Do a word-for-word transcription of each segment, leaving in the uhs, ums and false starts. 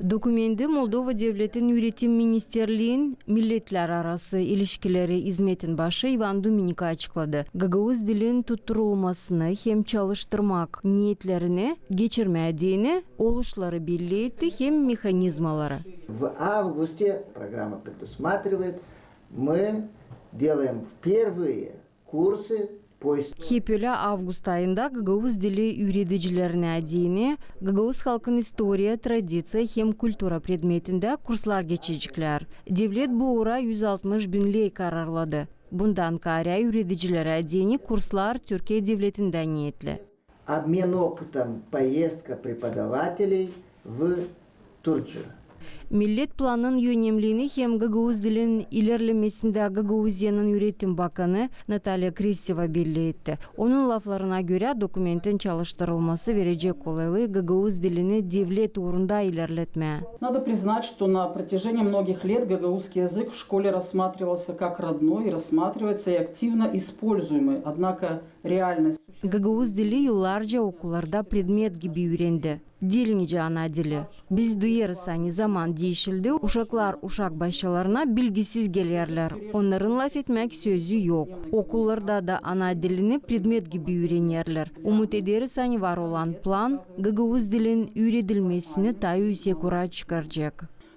Dokumentä Moldova Devletin Üüretim ministerliin milletlär arası ilişkileri izmetin başı İvan Duminik açıkladı. Gagauz dilin tutturulmasını hem çalıştırmak neetlerini geçirmää deyni oluşları belli etti hem mehanizmaları. В августе программа предусматривает, мы делаем впервые курсы по истории. Hep ölä, avgust ayında gagauz dili üüredicilerinä deyni gagauz halkın istoriya, tradiţiya hem kultura predmetindä kurslar geçeceklär. Devlet bu uura üz altmış bin ley kararladı. Bundan kaarä üüredicilerä deyni kurslar Türkiye Devletindä neetli. Обмен опытом, поездка преподавателей в Турцию. Millet planın önemliini hem gagauz dilin ilerlemesindä Gagauziyanın üüretim bakanı Natalya Kristeva belli etti. Onun laflarına görä, dokumentin çalıştırılması verecek kolaylıı gagauz dilini devlet uurunda ilerletmää. Надо признать, что на протяжении многих лет гагаузский язык в школе рассматривался как родной, и рассматривается и активно используемый. Однако реальность Gagauz dili yıllarca okullarda predmet gibi üürendi. Diil nicä ana dili. Biz duyêrız, ani zaman diişildi, uşaklar uşak başçalarına bilgisiz gelerlär. Onnarın lafetmäk sözü yok. Okullarda da ana dilini predmet gibi üürenerlär. Umut ederiz, ani var olan plan gagauz dilin üüredilmesini taa üüsek uura çıkaracek.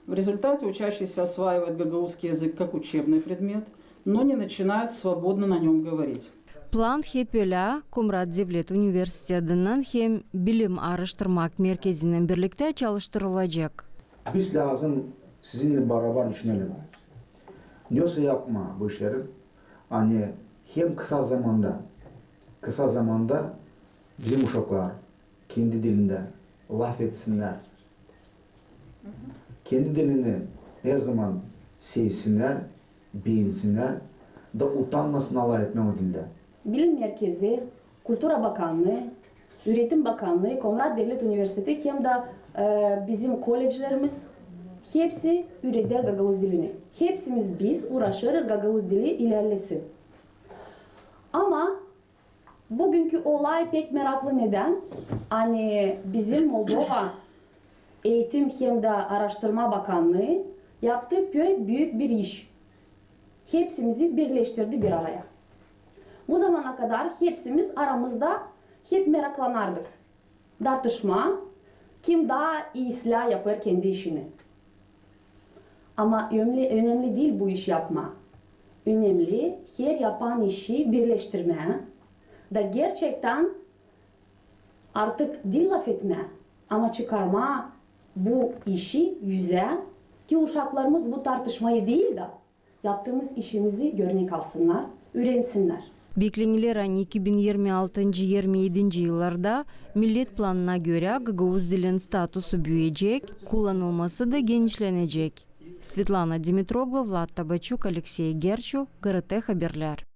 В результате учащиеся осваивают гагаузский язык как учебный предмет, но не начинают свободно на нём говорить. Plan hep ölä Komrat Devlet Universitetinnän hem Bilim aaraştırmak merkezininnän birliktä çalıştırılacek. Biz lääzım sizinnän barabar düşünelim. Ne yapmaa bu işleri, ani hem kısa zamanda, kısa zamanda bizim uşaklar kendi dilindä lafetsinnär. Kendi dilini herzaman sevsinnär, beensinnär da utanmasınnar lafetmää o dildä. Bilim merkezi, Kultura bakanlıı, Üüretim bakanlıı, Komrat Devlet Universiteti hem dä, e, bizim kolleclerimiz, hepsi üüreder gagauz dilini. Hepsimiz biz uuraşêrız gagauz dili ilerlesin. Ama bugünkü olay pek meraklı. Nedän? Ani bizim Moldova Eğitim hem dä Aaraştırma bakanlıı yaptı pek büük bir iş. Hepsimizi birleştirdi bir araya. Bu zamana kadar hepsimiz aramızda hep meraklanardık. Dartışmaa, kim taa islää yapêr kendi işini. Ama önemli, önemli diil bu işi yapmaa. Önemli her yapan işi birleştirmää da gerçektän artık diil lafetmää, ama çıkarmaa bu işi üzä, ki uşaklarımız bu tartışmayı diil dä, yaptığımız işimizi örnek alsınnar, üürensinnär. Bekleniler, ani iki bin irmi altıncı, irmi edinci yıllarda millet planına görä gagauz dilin statusu büüyecek, kullanılması da genişlenecek. Svetlana Dimitroglu, Vlad Tabaçuk, Aleksey Gerçu, GRT Haberlär.